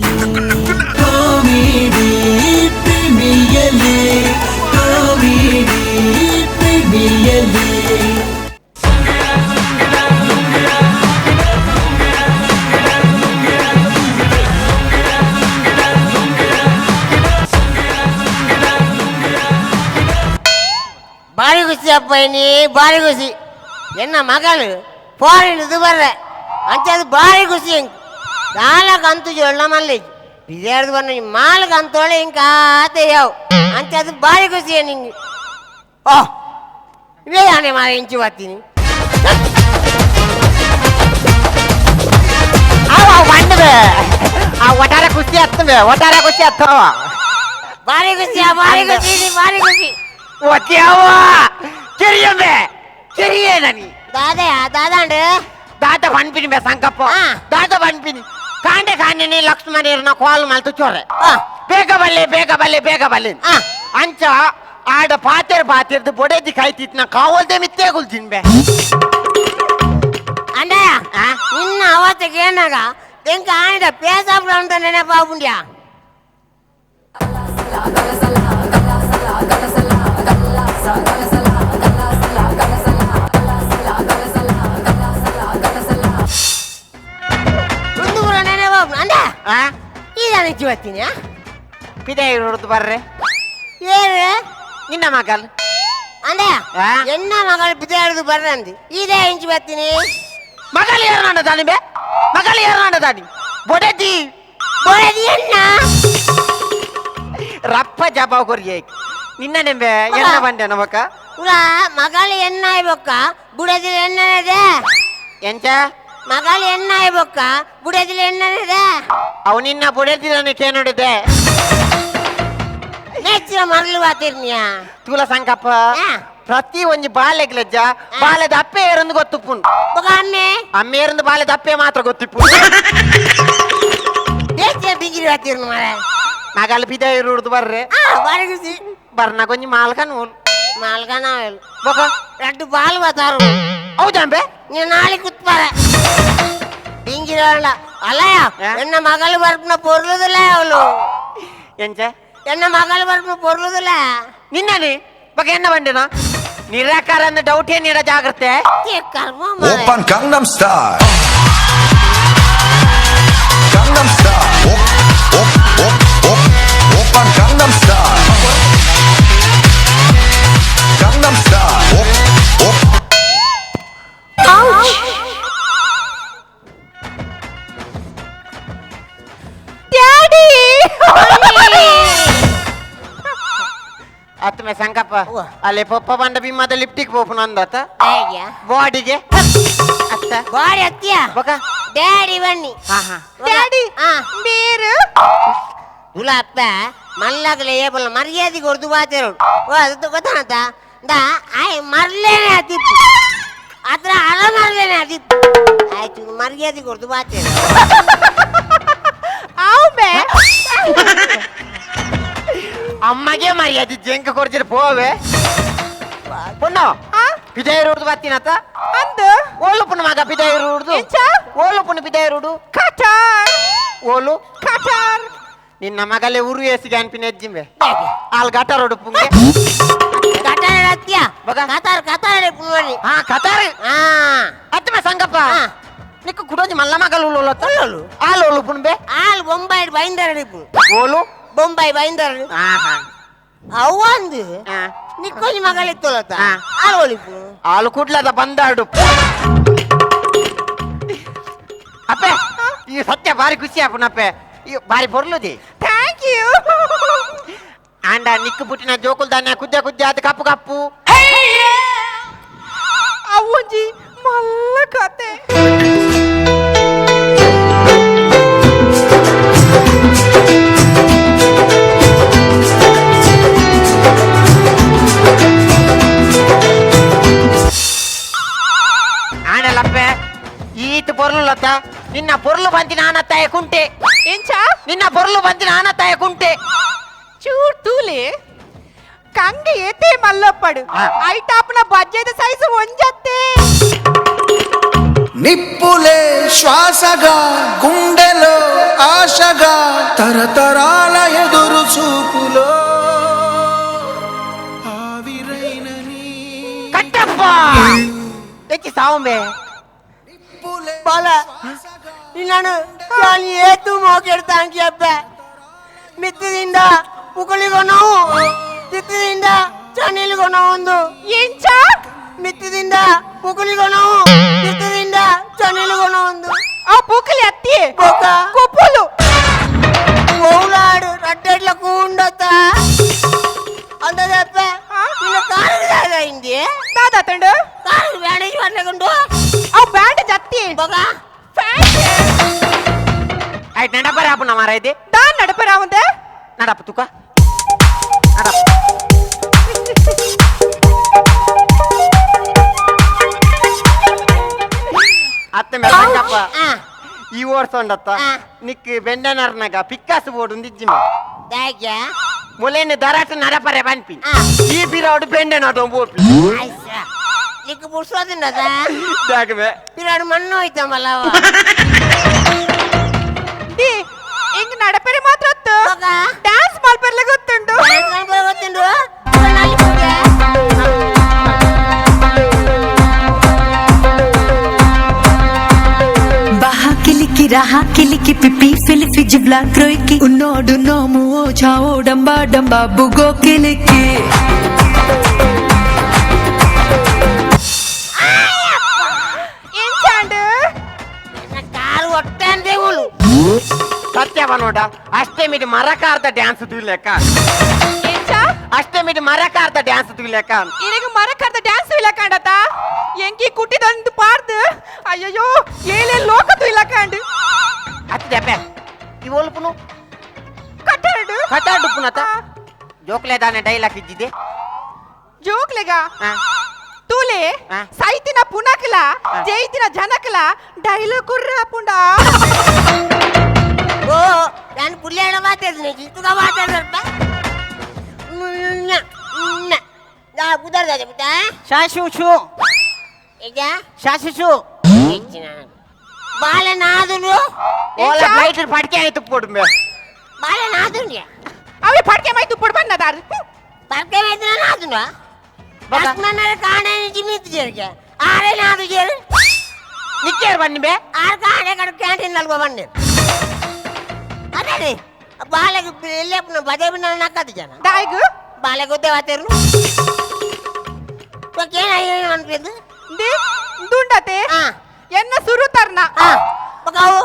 Premier League. Comedy Premier League, comedy Premier League. ಭಾರಿ ಖುಷಿ ಅಪ್ಪ ನೀ, ಭಾರಿ ಖುಷಿ. ಎನ್ನ ಮಗಳು ಫಾರಿನ್ ಇದು ಬರ್ರೆ ಅಂಚ ಅದು ಭಾರಿ ಖುಷಿ. ಎಂಕ್ ನಾಲ್ಕು ಅಂತು ಜೊಳ್ಳ ಮಲ್ಲೆ ಬಿಜಾರ್ದು ಬನ್ನ ಮಾಲ್ಕ ಅಂತೋಳೆ ಇಂಕ ಆತೆಯಾವ್ ಅಂಚ ಅದು ಭಾರಿ ಖುಷಿ ನಿಂಗೆ. ಓ ಇವೇ ಯಾನೆ ಮಾರ ಇಂಚು ಬರ್ತೀನಿ. ಅವ ಬಂದ್ವೆ, ಆ ಒಟಾರೆ ಖುಷಿ ಹತ್ತವೆ, ಒಟಾರೆ ಖುಷಿ ಹತ್ತವ. ಭಾರಿ ಖುಷಿ, ಭಾರಿ ಖುಷಿ ಇದು, ಭಾರಿ ಖುಷಿ. ಒತ್ತೆಯವ್ವ ಕಿರಿಯಂಬೆ ಕಿರಿಯೇ ನನಿ. ದಾದಾ ದಾದಾಂಡು. ದಾದ ಪನ್ಪಿನಿ ಬೆ ಸಂಕಪ್ಪ. ದಾದ ಪನ್ಪಿನಿ ಕಾಂಡೆ ಕಾಂಡೆನೆ ಲಕ್ಷ್ಮಣೇರ್ನ ಕಾಲ್ ಮಲ್ತು ಚೋರೆ. ಬೇಗ ಬಲ್ಲೆ, ಬೇಗ ಬಲ್ಲೆ, ಬೇಗ ಬಲ್ಲೆ. ಅಂಚ ಆಡ ಪಾತೆರ್ ಪಾತೆರ್ದು ಬೊಡೆದಿ ಕಾಯ್ತಿತ್ ನಾ ಕಾವಲ್ದೆ ಮಿತ್ತೇ ಗುಲ್ತಿನ್ ಬೆ. ಅಂಡ ನಿನ್ನ ಅವತ್ತಕ್ಕೆ ಏನಾಗ ಎಂಕ ಆನಿದ ಪೇಸಾಪುರ ಅಂತ ನೆನಪಾಪುಂಡ್ಯಾ. ಒಂದು ಪೂರ ನೆನಪಾಪು ಅಂಡ. ಈಗ ನೆಚ್ಚಿ ಬರ್ತೀನಿ. ಪಿದೆ ಹಿಡ್ದು ಬರ್ರೆ. ಏನು? ನಿನ್ನ ಮಗಲ್. ಅಂಡ. ಎನ್ನ ಮಗಳು ಬಿದೆ ಹಿಡಿದು ಬರ್ರಂದು ಇದೇ ಇಂಚು ಬರ್ತೀನಿ. ಮಗಲ್ ಯಾರು ದಾನಿ ಬೆ? ಮಗಲ್ ಯಾರು ದಾನಿ? ಬೊಡೆದಿ. ಬೊಡೆದಿ ಎನ್ನ? ರಪ್ಪ ಜಬಾವ್ ಕೊರಿಯೇ ನಿನ್ನ ನೆಂಬೆ ಎನ್ನ ಬಂಡೆ ನಮಕ. ಉಲ ಮಗಳು ಎನ್ನ ಬೊಕ್ಕ ಬುಡದಿಲ್ ಎನ್ನದೆ. ಎಂಚ? ಮಗಳು ಎನ್ನ ಬೊಕ್ಕ ಬುಡದಿಲ್ ಎನ್ನದೆ. ಅವು ನಿನ್ನ ಬುಡೆದಿ ನನಗೆ ಕೇನುಡಿದೆ. ನೆಚ್ಚಿನ ಮರಳು ಬಾತಿರ್ನಿಯಾ. ತೂಲ ಸಂಕಪ್ಪ. ಪ್ರತಿ ಒಂಜಿ ಬಾಲೆಗ್ಲಜ್ಜ ಬಾಲೆದ ಅಪ್ಪೆ ಏರಂದು ಗೊತ್ತುಪ್ಪುಂಡು. ಬೊಕ ಅಮ್ಮೆ? ಅಮ್ಮೆ ಏರಂದು ಬಾಲೆದ ಅಪ್ಪೆ ಮಾತ್ರ ಗೊತ್ತಿಪ್ಪು. ನೆಚ್ಚಿನ ಬಿಂಗಿರಿ ಬಾತಿರ್ನು ಮಾರ. ಮಗಲ್ ಪಿದ ಇರುಡ್ದು ಬರ್ರೆ. ಬಾರಿ ಖುಷಿ. ಬರ್ನ ಕೊಂಜಿ ಮಾಲ್ಕನ್ ಮಾಲ್ಕನ. ಬೊಕ? రెండు బాలు పోతారు. ಹೌದಂಬೆ. నేను నాలుగు కుత్పార బింగిరి ಅಲ್ಲಯ್ಯ. ಎನ್ನ ಮಗಳು ಬರ್ಪುನ ಪೊರ್ಲುದಿಲ್ಲ ಅವಳು. ಎಂಚ? ಎನ್ನ ಮಗಳು ಬರ್ಪುನ ಪೊರ್ಲುದಿಲ್ಲ. ನಿನ್ನನಿ ಬೊಕ ಎನ್ನ ಬಂಡೆನಾ ನಿರಾಕಾರ ಅಂದ ಡೌಟ್ ಏನಿರ ಜಾಗ್ರತೆ. ಕರ್ಮ. 오빤 강남스타일, 강남스타일 옵옵옵옵 오빤 강남스타일, 강남스타일 옵 옵. Daddy ಅತ್ತಮೆ ಸಂಕಪ್ಪ. ಅಲ್ಲಿ ಪಪ್ಪ ಬಂಡ ಬಿಮ್ಮದ ಲಿಪ್ಟಿಕ್ ಪೋಪುನ ಅಂದತ ಬಾಡಿಗೆ ಅತ್ತ. ಬಾಡಿ ಅತ್ತಿಯ. ಬೊಕ? ಡ್ಯಾಡಿ ಬನ್ನಿ. ಹಾ ಹಾ. ಡ್ಯಾಡಿ ಬೀರು ಉಲ ಅಪ್ಪ ಮಲ್ಲಗಲೆ ಏಬಲ್ಲ ಮರ್ಯಾದೆ ಕೊಡ್ದು ಬಾತಿರೋಡು. ಓ ಅದು ಗೊತ್ತಾನತ ದಾ ಆಯ್ ಮರ್ಲೇನೆ ಅದಿಪ್ಪು ಅದ್ರ ಅರ ಮರ್ಲೇನೆ ಅದಿಪ್ಪು ಆಯ್ತು ಮರ್ಯಾದೆ ಕೊಡ್ದು ಬಾತಿರೋ. ಅಮ್ಮಗೆ ಮರ್ಯಾದೆ ಜಂಕ ಕೊಡ್ತಿರ ಪೋವೆ ಪೊಣ್ಣು ಪಿದಾಯಿರುಡ್ದು ಬರ್ತೀನತ. ಅಂದು. ಓಲು ಪುಣ್ಣ ಮಗ ಪಿದಾಯಿರುಡ್ದು. ಎಂಚ? ಓಲು ಪುಣ್ಣ ಪಿದಾಯಿರುಡು. ಕಟಾರ್. ಓಲು? ಕಟಾರ್. ನಿನ್ನ ಮಗಲೇ ಉರು ಎಸಿಗೆ ಅನ್ಪಿನ ಎಜ್ಜಿಂಬೆ ಆಲ್ ಗಟಾರ್ ಉಡುಪುಂಗೆ. ಕಟಾರ್ ಅತ್ತಿಯ. ಬಗ? ಕತಾರ್ ಕತಾರ್ ಪುಣ್ವನಿ. ಹಾ ಕತಾರ್. ಹಾ. ಅತ್ತಮ ಸಂಗಪ್ಪ. ನಿಕ್ಕು ಕುಡೋಜಿ ಮಲ್ಲ ಮಗಲು ಉಳ್ಳೋಲು. ಆಲ್ ಓಲು ಪುಣ್ಬೆ? ಆಲ್ ಬೊಂಬೈ ಬೈಂದರ ಓಲು? ಬೊಂಬೈ ಬೈಂದರ. ಆಹಾ. ಅವಂದು ನಿಕ್ಕೊಂಜಿ ಮಗಳಿತ್ತೊಲತ. ಆಲ್ ಒಲಿಪು. ಆಲು ಕುಡ್ಲದ ಬಂದಾಡು ಅಪ್ಪೆ ಈ ಸತ್ಯ ಬಾರಿ ಖುಷಿ ಆಪುನಪ್ಪೆ ಈ ಬಾರಿ ಪೊರ್ಲುದಿ. Thank you. ಆಂಡ ನಿಕ್ಕು ಪುಟ್ಟಿನ ಜೋಕುಲ್ ದಾನ್ಯ ಕುದ್ದೆ ಕುದ್ದೆ ಅದು ಕಪ್ಪು ಕಪ್ಪು. ಅವೊಂಜಿ ಮಲ್ಲ ಕತೆ. ಆಂಡಲಪ್ಪೆ ಈತ ಪೊರ್ಲುಲತ್ತ ನಿನ್ನ ಪೊರ್ಲು ಬಂತಿ ನಾನತ್ತಾಯ ಕುಂಟೆ. ಎಂಚ? ನಿನ್ನ ಪೊರ್ಲು ಬಂತಿ ನಾನತ್ತಾಯ ಕುಂಟೆ. ಚೂರ್ ತೂಲೆ ಕಂಗ ಏತೆ ಮಲ್ಲಪ್ಪಡು. ಐಟಾಪ್ನ ಬಜ್ಜೆದ ಸೈಜ್ ಒಂಜತ್ತೆ. నిప్పులే శ్వాసగా గుండెలో ఆశ ఆశగా తరతరాల ఎదురు చూపులో ఆవిరైన నీ ಕಟ್ಟಪ್ಪ ಹೆಚ್ಚಿ ಸಾವಂಬೆ ಬಾಲ ನಾನು ನಾನು ಏತು ಮೋಕೆಡ್ತಾಂಕಿ ಅಪ್ಪ ಮಿತ್ತದಿಂದ ಪುಕಳಿಗೋ ನೋವು ತಿತ್ತದಿಂದ ಚನಿಲ್ಗೋ ನೋವೊಂದು ಎಂಚ ಮಿತ್ತದಿಂದ ಪುಕಳಿಗೋ ನೋವು ತಿತ್ತದಿಂದ ಚನಿಲ್ಗೋ ನೋವೊಂದು ಆ ಪೂಕಲಿ ಅತ್ತಿ ಬೊಕ್ಕ ಕುಪ್ಪುಲು ಓಲಾಡು ರಡ್ಡೆಡ್ಲ ಕೂಂಡತ್ತ ಅಂದದಪ್ಪ ನಿನ್ನ ಕಾರಿಗೆ ದಾದ ಇಂದಿ ದಾದ ತಂಡು ಕಾರಿಗೆ ಬ್ಯಾಂಡೇಜ್ ಮಾಡ್ಲಿಕ್ಕುಂಡು ಆ ಬ್ಯಾಂಡೇಜ್ ಅತ್ತಿ ಬೊಕ ಆಯ್ತು ನಡಪರ ಅಪ್ಪನ ಮಾರಾಯ್ತಿ ದಾನ್ ನಡಪರ ಅವಂದೆ ನಡಪ್ಪ ತುಕ ನಡಪ್ಪ ಅತ್ತೆ ಮೆಲ್ಲಕಪ್ಪ ಈ ಓಡ್ಸೊಂಡತ್ತ ನಿಕ್ ಬೆಂಡನರ್ನಾಗ ಪಿಕ್ಕಾಸು ಬೋರ್ಡು ಇಜ್ಜಿಮ ದಾಗ್ಯಾ ಮೊಲೇನೆ ದರಾಟ ನಡಪರೆ ಬನ್ಪಿ ಈ ಬಿರಾಡು ಬೆಂಡೆನದು ಬೋಪಿ ನಿಕ್ ಪುರ್ಸೋದಿನ್ನದ ದಾಗವೆ ಬಿರಾಡು ಮಣ್ಣು ಹೋಯ್ತಮಲ್ಲ ಡಿ ಹಿಂಗ್ ನಡಪರೆ ಮಾತ್ರ ಅತ್ತು ಡ್ಯಾನ್ಸ್ ಮಲ್ಪರ್ಲೆ ಗೊತ್ತುಂಡು ಗೊತ್ತುಂಡು बाहा किलिकी राहा किलिकी पिपी फिलिफी जिबला क्रोइकी उन्नोडु नोमु ओ झाओ डंबा डंबा बुगो किलिकी ಎಂಚಾಂಡು ಕಾರು ಒಟ್ಟಾನ್ ದೇವುಲು ಸತ್ಯವ ನೋಡ ಅಷ್ಟೇ ಮಿಡಿ ಮರಕಾರ್ದ ಡ್ಯಾನ್ಸ್ ತುಯ್ಲೆಕ್ಕ ಎಂಚ ಅಷ್ಟೇ ಮಿಡಿ ಮರಕಾರ್ದ ಡ್ಯಾನ್ಸ್ ತುಯ್ಲೆಕ್ಕ ಇನಗ ಮರಕಾರ್ದ ಡ್ಯಾನ್ಸ್ ಇಲ್ಲ ಕಾಂಡತ ಎಂಕಿ ಕುಟ್ಟಿದೊಂದು ಪಾರ್ದು ಅಯ್ಯಯ್ಯೋ ಏಳೆ ಲೋಕ ತುಯ್ಲ ಕಾಂಡು ಅತ್ತದಪ್ಪೆ ಈ ಒಲ್ಪುನು ಕಟ್ಟಾಡು ಕಟಾಡು ಪುನತ ಜೋಕ್ಲೆ ದಾನೆ ಡೈಲಾಗ್ ಇದ್ದಿದೆ ಜೋಕ್ಲೆಗ ತೂಲೆ ಸೈತಿನ ಪುನಕ್ಲ ಜೈತಿನ ಜನಕ್ಲ ಡೈಲಾಗ್ ಕುರ್ರ ಪುಂಡ ಓ ನಾನು ಪುಲ್ಯಾಣ ಮಾತಾಡ್ತೀನಿ ತುಗ ಮಾತಾಡ್ದಪ್ಪ ಪುದಾರ್ದ ಪುಟ್ಟ ಶಾಶು ಶು ಈಗ ಶಾಶು ಶು ಬಾಲನಾದುನು ಓಲ ಫ್ಲೈಟ್ ಪಟ್ಕೆ ಆಯ್ತು ಪೋಡು ಮೇ ಬಾಲನಾದುನ್ಯ ಅವೆ ಪಟ್ಕೆ ಮಾಯ್ತು ಪುಡ್ ಬನ್ನದಾರು ಪಟ್ಕೆ ಮಾಯ್ತು ನಾದುನು ಲಕ್ಷ್ಮಣರ ಕಾಣೆ ಜಿಮಿತ್ ಜೇರಿಗೆ ಆರೆ ನಾದು ಜೇರು ನಿಕ್ಕೇರ್ ಬನ್ನಿ ಬೇ ಆರ್ ಕಾಣೆ ಕಡೆ ಕ್ಯಾಂಟೀನ್ ನಲ್ಗೋ ಬನ್ನಿ ಅದೇ ಬಾಲೆಗೆ ಎಲ್ಲೇ ಬಜೆ ಬಿನ್ನ ನಕ್ಕದು ಜನ ದಾಯ್ಗು ಬಾಲೆ ಗೊತ್ತೇ ವಾತೇರು ಏನ ಅನ್ಪಿದ್ದು ದಿ ದುಂಡತೆ ಎನ್ನ ಸುರು ತರ್ನ ಅವು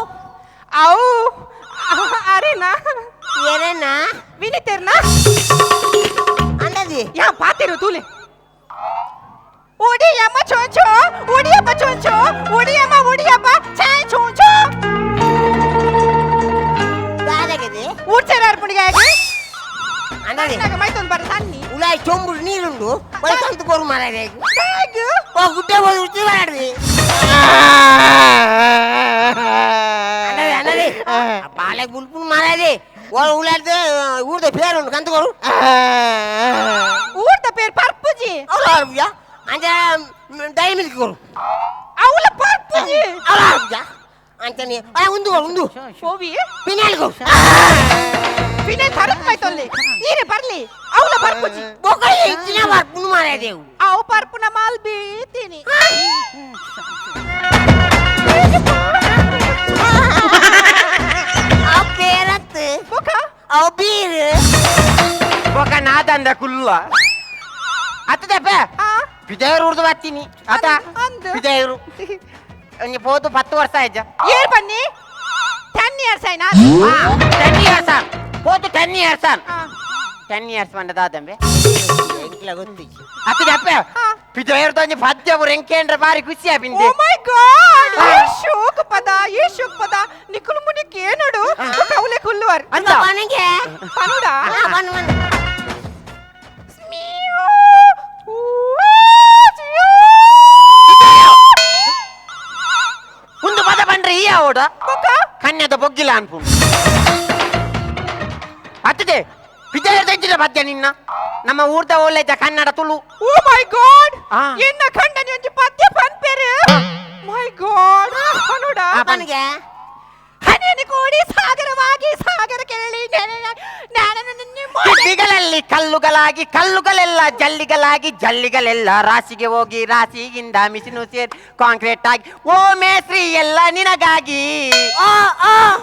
ಅವು ಅರೇನಾ ಎರೇನಾ ವಿನಿತೇರ್ನಾ ಅಂದದಿ ಯಾ ಪಾತಿರು ತೂಲೆ ಒಡಿಯಮ್ಮ ಚೋಂಚೋ ಒಡಿಯಮ್ಮ ಚೋಂಚೋ ಒಡಿಯಮ್ಮ ಒಡಿಯಮ್ಮ ಛೇ ಚೋಂಚೋ ದಾದಾಗಿದೆ ಊರ್ಚೇರ ಅರ್ಪಣಿಗೆ ಆಗಿ ಅಂದದಿ ಮೈತೊಂದು ಬರ ಸನ್ನಿ ಉಲಾಯ್ ಚೊಂಬುಡು ನೀರುಂಡು ಬೈಕಂತ ಕೋರು ಮಾರಾಯ ದಾಯ್ಗು ಓ ಗುಡ್ಡೆ ಹೋಗಿ ಉಚ್ಚಿ ಮಾಡಾಡ್ದಿ ಅನ್ನದಿ ಅನ್ನದಿ ಬಾಲೆ ಬುಲ್ಪುನ್ ಮಾರಾದಿ ಓ ಉಲಾಡ್ದೆ ಊರ್ದ ಪೇರುಂಡು ಕಂತಕೋರು ಊರ್ದ ಪೇರು ಪರ್ಪುಜಿ ಅವ್ರು ಆರ್ಬುಜ ಅಂಚ ಡೈ ಮಿಲ್ಕ್ ಕೊರು ಅವಳ ಪರ್ಪುಜಿ ಅವ್ರು ಆರ್ಬುಜ ಅಂಚ ನೀ ಉಂದು ಕೊರು ಉಂದು ಶೋವಿ ಪಿನಾಲ್ ಕೊರು ಫಿನೈಲ್ ತರತ್ ಮೈತೊಲ್ಲಿ ನೀನೆ ಬರ್ಲಿ ಅವಳ ಪರ್ಪುಜಿ ಬೊಕ್ಕಳಿ ಇಂಚಿನ ಪರ್ಪುನ್ ಮಾರಾದೇವು ಅವು ಪರ್ಪುನ ಮಾಲ್ ಬೀತೀನಿ ಅವ್ ಪೇರತ್ತು ಬೊಕ ಅವ್ ಬೀರು ಬೊಕ ನಾದಂದ ಕುಲ್ಲ ಅತ್ತದಪ್ಪ ಬಿಜಯರು ಉರ್ದು ಬರ್ತೀನಿ ಆತ ಬಿಜಯರು ಪೋದು 10 ವರ್ಷ ಆಯ್ತ ಏರ್ ಬನ್ನಿ 10 ಇಯರ್ಸ್ ಆಯ್ನಾ 10 ಇಯರ್ಸ್ ಪೋದು 10 ಇಯರ್ಸ್ 10 ಇಯರ್ಸ್ ಬಂದ ದಾದಂಬೆ ಎಂಕ್ಲ ಗೊತ್ತಿ ಅತ್ತದಪ್ಪ ಬಿಜಯರು ತೊಂಜಿ ಪದ್ಯ ಎಂಕೇಂದ್ರ ಬಾರಿ ಖುಷಿ ಆಪಿಂದೆ ಓ ಮೈ ಗಾಡ್ ಏ ಶೋಕ ಪದ ಏ ಶೋಕ ಪದ ನಿಕುಲು ಮುನಿಕ್ ಏನಡು ಕೌಲೆ ಕುಲ್ಲುವರ್ ಅಂತ ಪನಗೆ ಪನುಡ ಪನು ಪನು ಒಂದು ಪದ ಬಂದ್ರೆ ಈ ಅವಡ ಕನ್ಯದ ಬೊಗ್ಗಿಲ್ಲ ಅನ್ಪು ಅತ್ತದೆ ಬಿಜಯರು ತೆಂಚಿನ ಪದ್ಯ ನಿನ್ನ ನಮ್ಮ ಊರ್ದ ಒಳ್ಳೆದ ಕನ್ನಡ ತುಳು ಓ ಮೈ ಗಾಡ್ ಎನ್ನ ಖಂಡನಿ ಒಂಜಿ ಪದ್ಯ ಪನ್ಪೇರು ಮೈ ಗಾಡ್ ಪನುಡ ಪನಗೆ ಹನೇನಿ ಕೋಳಿ ಓಡಿ ಸಾಗರವಾಗಿ ಸಾಗರ ಕೆರಳಿ ದಿಗ್ಗಳಲ್ಲಿ ಕಲ್ಲುಗಳಾಗಿ, ಕಲ್ಲುಗಳೆಲ್ಲ ಜಲ್ಲಿಗಳಾಗಿ, ಜಲ್ಲಿಗಳೆಲ್ಲ ರಾಶಿಗೆ ಹೋಗಿ, ರಾಶಿಗಿಂದ ಮಿಷಿನು ಸೇರಿ ಕಾಂಕ್ರೀಟ್ ಆಗಿ, ಓ ಮೇಸ್ತ್ರಿ ಎಲ್ಲ ನಿನಗಾಗಿ,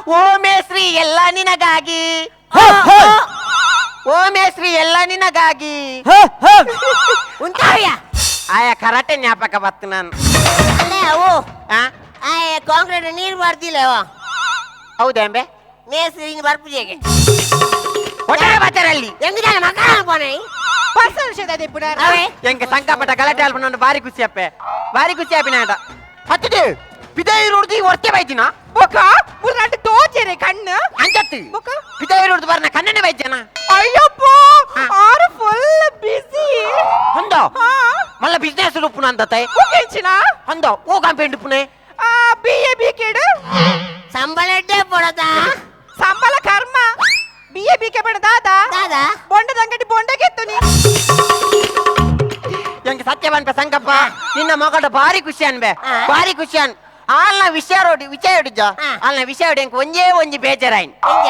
ಓ ಮೇಸ್ತ್ರಿ ಎಲ್ಲ ನಿನಗಾಗಿ, ಓ ಮೇಸ್ತ್ರಿ ಎಲ್ಲ ನಿನಗಾಗಿ. ಉಂಟಾವ್ಯ. ಆಯಾ ಕರಾಟೆ ಜ್ಞಾಪಕ ಬತ್ತು ನಾನು. ಅಲ್ಲೇ ಅವು. ಆ. ಆ ಕಾಂಕ್ರೀಟ್ ನೀರು ಬರ್ತಿಲ್ಲ ಅವ. ಹೌದಂಬೆ. ಮೇಸ್ತ್ರಿ ಹಿಂಗ್ ಬರ್ಪುಜೆಗೆ. ಒಟ್ಟಾರೆ ಬರ್ತಾರಲ್ಲಿ. ಹೆಂಗಿದಾನೆ ಮಕ್ಕಳ ಪೋನೆ. ಪರ್ಸನಲ್ ವಿಷಯದ ಪುನಃ. ಅವೇ. ಎಂಕ ಸಂಕಪಟ ಗಲಾಟೆ ಅಲ್ಪ ನಾನು ಬಾರಿ ಖುಷಿ ಅಪ್ಪೆ, ಬಾರಿ ಖುಷಿ ಅಪ್ಪಿನ ಆಟ ಹತ್ತಿದೆ ಪಿದಾಯಿರುಡ್ದು ಹೊರ್ತೆ ಬೈದಿನ. ಬೊಕ ಮುರ್ನಾಟ ತೋಚೆರೆ ಕಣ್ಣು. ಅಂಚತ್ತು. ಬೊಕ? ಪಿದಾಯಿರುಡ್ದು ಬರ್ನ ಕಣ್ಣನೆ ಬೈದ್ಯನ. ಅಯ್ಯಪ್ಪ, ಆರು ಫುಲ್ ಬಿಸಿ. ಹೊಂದ. ಹಾ. ಮಲ್ಲ ಬಿಸ್ನೆಸ್ ಉಪ್ಪುನ ಅಂತತೆ. ಮುಗಿಂಚಿನ. ಹೊಂದ, ಓ ಕಂಪೇಂಟ್ ಉಪ್ಪುನೆ. ಆ ಬಿ ಎ ಬಿ ಕೇಡು. ಸಂಬಳ ಇಡ್ಡೆ ಪೊಡತಾ. ಸಂಬಳ ಕರ್ಮ, ಬಿ ಎ ಬಿ ಕೆ ಬಣ ದಾದಾ. ದಾದಾ? ಬೊಂಡದ ಅಂಗಡಿ ಬೊಂಡಗೆತ್ತು ನೀ. ಎಂಕ ಸತ್ಯ ಬನ್ಪೆ ಸಂಕಪ್ಪ, ನಿನ್ನ ಮಗಳ ಭಾರಿ ಖುಷಿ ಅನ್ಬೆ. ಆ. ಭಾರಿ ಖುಷಿ ಅನ್ ಆಲ್ನ ವಿಷಯ ರೋಡಿ ವಿಷಯ ಹಿಡಿಜ. ಆ. ಆಲ್ನ ವಿಷಯ ಹೊಡಿ ಎಂಕ್ ಒಂಜೇ ಒಂಜಿ ಬೇಜಾರಾಯ್ನ್. ಎಂಜ?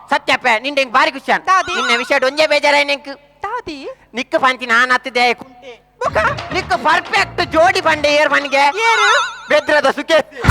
ಸತ್ಯಪ್ಪ, ನಿಂದ ಎಂಕ್ ಭಾರಿ ಖುಷಿ ಅನ್. ದಾದಿ. ನಿನ್ನ ವಿಷಯ ಒಂಜೇ ಬೇಜಾರಾಯ್ನ್ ಎಂಕ್. ದಾದಿ? ನಿಕ್ಕ ಪಂತಿ ನಾನ್ ಹತ್ತಿದೆ ಕುಂಟೆ. ಬೊಕ? ನಿಕ್ಕ ಪರ್ಫೆಕ್ಟ್ ಜೋಡಿ ಬಂಡೆ ಏರ್ ಮನ್ಗೆ. ಏರು? ಬೆದ್ರದ ಸುಖೇಶ್.